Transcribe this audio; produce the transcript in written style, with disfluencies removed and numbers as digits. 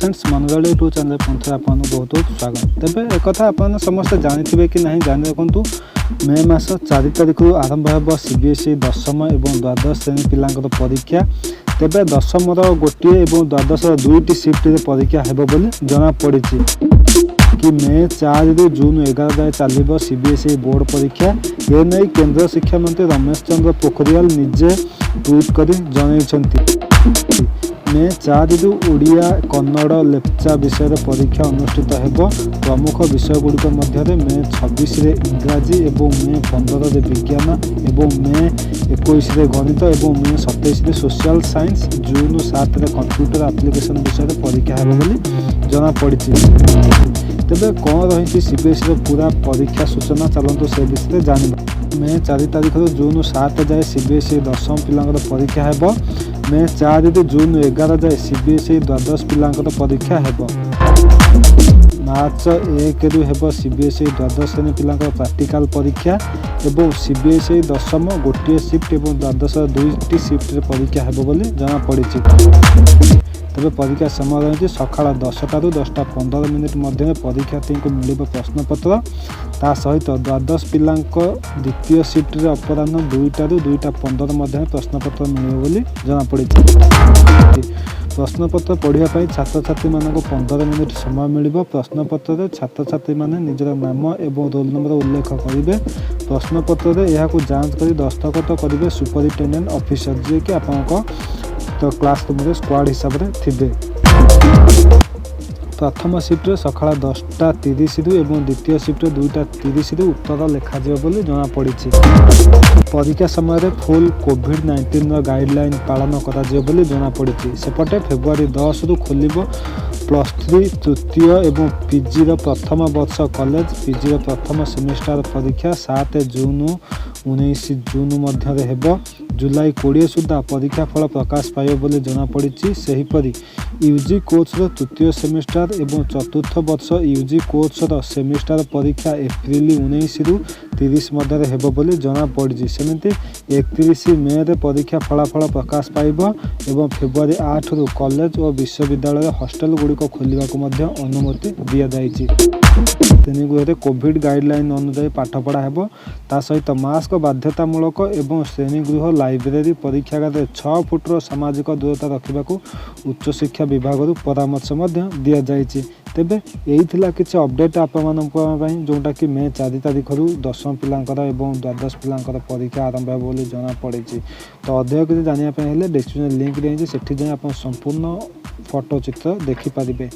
Friends, ମନୋରଳ YouTube channel ପୁଣି ଥରେ ଆପଣଙ୍କୁ ବହୁତ ବହୁତ ସ୍ୱାଗତ। ତେବେ ଏକଥା ଆପଣ ସମସ୍ତେ ଜାଣିଥିବେ କି ନାହିଁ ଜାଣି ରଖନ୍ତୁ, ମେ ମାସ 4 ତାରିଖରୁ ଆରମ୍ଭ ହେବ ସିବିଏସ୍ଇ ଦଶମ ଏବଂ ଦ୍ୱାଦଶ ଶ୍ରେଣୀ ପିଲାଙ୍କର ପରୀକ୍ଷା। ତେବେ ଦଶମର ଗୋଟିଏ ଏବଂ ଦ୍ୱାଦଶର ଦୁଇଟି ସିଫ୍ଟରେ ପରୀକ୍ଷା ହେବ ବୋଲି ଜଣାପଡ଼ିଛି କି ମେ 4ରୁ ଜୁନ୍ 11 ଯାଏ ଚାଲିବ ସିବିଏସ୍ଇ ବୋର୍ଡ଼ ପରୀକ୍ଷା। ଏ ନେଇ କେନ୍ଦ୍ର ଶିକ୍ଷାମନ୍ତ୍ରୀ ରମେଶ ଚନ୍ଦ୍ର ପୋଖରିଆଲ ନିଜେ ଟ୍ୱିଟ୍ କରି ଜଣାଇଛନ୍ତି। ମେ 4ରୁ ଓଡ଼ିଆ, କନ୍ନଡ଼, ଲେପ୍ଚା ବିଷୟରେ ପରୀକ୍ଷା ଅନୁଷ୍ଠିତ ହେବ। ପ୍ରମୁଖ ବିଷୟଗୁଡ଼ିକ ମଧ୍ୟରେ ମେ 26ରେ ଇଂରାଜୀ ଏବଂ ମେ 15ରେ ବିଜ୍ଞାନ ଏବଂ ମେ 21ରେ ଗଣିତ ଏବଂ ମେ 27ରେ ସୋସିଆଲ ସାଇନ୍ସ, ଜୁନ୍ 7ରେ କମ୍ପ୍ୟୁଟର ଆପ୍ଲିକେସନ ବିଷୟରେ ପରୀକ୍ଷା ହେବ ବୋଲି ଜଣାପଡ଼ିଛି। ତେବେ କ'ଣ ରହିଛି ସିବିଏସ୍ଇର ପୁରା ପରୀକ୍ଷା ସୂଚନା, ଚାଲନ୍ତୁ ସେ ବିଷୟରେ ଜାଣିବା। ମେ 4 ତାରିଖରୁ ଜୁନ୍ 7 ଯାଏ ସିବିଏସ୍ଇ ଦଶମ ପିଲାଙ୍କର ପରୀକ୍ଷା ହେବ। ମେ 4ରୁ ଜୁନ୍ 11 ଯାଏ ସିବିଏସ୍ଇ ଦ୍ୱାଦଶ ପିଲାଙ୍କର ପରୀକ୍ଷା ହେବ। ମାର୍ଚ୍ଚ 1ରୁ ହେବ ସିବିଏସ୍ଇ ଦ୍ୱାଦଶ ଶ୍ରେଣୀ ପିଲାଙ୍କର ପ୍ରାକ୍ଟିକାଲ ପରୀକ୍ଷା ଏବଂ ସିବିଏସ୍ଇ ଦଶମ ଗୋଟିଏ ସିଫ୍ଟ ଏବଂ ଦ୍ୱାଦଶ ଦୁଇଟି ସିଫ୍ଟରେ ପରୀକ୍ଷା ହେବ ବୋଲି ଜଣାପଡ଼ିଛି। ତେବେ ପରୀକ୍ଷା ସମୟ ରହିଛି ସକାଳ 10ଟାରୁ 10ଟା 15 ମିନିଟ୍ ମଧ୍ୟରେ ପରୀକ୍ଷାର୍ଥୀଙ୍କୁ ମିଳିବ ପ୍ରଶ୍ନପତ୍ର। ତା ସହିତ ଦ୍ୱାଦଶ ପିଲାଙ୍କ ଦ୍ୱିତୀୟ ସିଫ୍ଟରେ ଅପରାହ୍ନ 2ଟାରୁ 2ଟା 15 ମଧ୍ୟରେ ପ୍ରଶ୍ନପତ୍ର ମିଳିବ ବୋଲି ଜଣାପଡ଼ିଛି। ପ୍ରଶ୍ନପତ୍ର ପଢ଼ିବା ପାଇଁ ଛାତ୍ରଛାତ୍ରୀମାନଙ୍କୁ 15 ମିନିଟ୍ ସମୟ ମିଳିବ। ପ୍ରଶ୍ନପତ୍ରରେ ଛାତ୍ରଛାତ୍ରୀମାନେ ନିଜର ନାମ ଏବଂ ରୋଲ୍ ନମ୍ବର ଉଲ୍ଲେଖ କରିବେ। ପ୍ରଶ୍ନପତ୍ରରେ ଏହାକୁ ଯାଞ୍ଚ କରି ଦସ୍ତଖତ କରିବେ ସୁପରିଟେଣ୍ଡେଣ୍ଟ ଅଫିସର, ଯିଏକି ଆପଣଙ୍କ କ୍ଲାସ୍ ରୁମ୍ରେ ସ୍କ୍ୱାଡ୍ ହିସାବରେ ଥିବେ। ପ୍ରଥମ ସିଫ୍ଟରେ ସକାଳ 10ଟା 30ରୁ ଏବଂ ଦ୍ୱିତୀୟ ସିଫ୍ଟରେ 2ଟା 30ରୁ ଉତ୍ତର ଲେଖାଯିବ ବୋଲି ଜଣାପଡ଼ିଛି। ପରୀକ୍ଷା ସମୟରେ ଫୁଲ୍ କୋଭିଡ଼-19ର ଗାଇଡ଼ଲାଇନ୍ ପାଳନ କରାଯିବ ବୋଲି ଜଣାପଡ଼ିଛି। ସେପଟେ ଫେବୃଆରୀ 10ରୁ ଖୋଲିବ +3 ତୃତୀୟ ଏବଂ ପିଜିର ପ୍ରଥମ ବର୍ଷ କଲେଜ। ପିଜିର ପ୍ରଥମ ସେମିଷ୍ଟାର ପରୀକ୍ଷା 7 ଜୁନ୍ 19 ଜୁନ୍ ମଧ୍ୟରେ ହେବ। ଜୁଲାଇ 20 ସୁଦ୍ଧା ପରୀକ୍ଷା ଫଳ ପ୍ରକାଶ ପାଇବ ବୋଲି ଜଣାପଡ଼ିଛି। ସେହିପରି ୟୁଜି କୋର୍ସର ତୃତୀୟ ସେମିଷ୍ଟାର ଏବଂ ଚତୁର୍ଥ ବର୍ଷ ୟୁଜି କୋର୍ସର ସେମିଷ୍ଟାର ପରୀକ୍ଷା ଏପ୍ରିଲ 19ରୁ 30 ମଧ୍ୟରେ ହେବ ବୋଲି ଜଣାପଡ଼ିଛି। ସେମିତି 31 ମେରେ ପରୀକ୍ଷା ଫଳାଫଳ ପ୍ରକାଶ ପାଇବ ଏବଂ ଫେବୃଆରୀ 8ରୁ କଲେଜ ଓ ବିଶ୍ୱବିଦ୍ୟାଳୟର ହଷ୍ଟେଲ ଗୁଡ଼ିକ ଖୋଲିବାକୁ ମଧ୍ୟ ଅନୁମତି ଦିଆଯାଇଛି। ଶ୍ରେଣୀଗୃହରେ କୋଭିଡ଼ ଗାଇଡ଼ଲାଇନ୍ ଅନୁଯାୟୀ ପାଠପଢ଼ା ହେବ। ତା ସହିତ ମାସ୍କ ବାଧ୍ୟତାମୂଳକ ଏବଂ ଶ୍ରେଣୀଗୃହ, ଲାଇବ୍ରେରୀ, ପରୀକ୍ଷାଗାରରେ 6 ଫୁଟର ସାମାଜିକ ଦୂରତା ରଖିବାକୁ ଉଚ୍ଚଶିକ୍ଷା ବିଭାଗରୁ ପରାମର୍ଶ ମଧ୍ୟ ଦିଆଯାଇଛି। ତେବେ ଏଇ ଥିଲା କିଛି ଅପଡ଼େଟ୍ ଆପଣମାନଙ୍କ ପାଇଁ, ଯେଉଁଟାକି ମେ 4 ତାରିଖରୁ ଦଶମ ପିଲାଙ୍କର ଏବଂ ଦ୍ୱାଦଶ ପିଲାଙ୍କର ପରୀକ୍ଷା ଆରମ୍ଭ ହେବ ବୋଲି ଜଣାପଡ଼ିଛି। ତ ଅଧିକ କିଛି ଜାଣିବା ପାଇଁ ହେଲେ ଡିସ୍କ୍ରିପ୍ସନ୍ ଲିଙ୍କ୍ ଦିଆଯାଇଛି, ସେଠି ଯାଇ ଆପଣ ସମ୍ପୂର୍ଣ୍ଣ ଫଟୋ ଚିତ୍ର ଦେଖିପାରିବେ।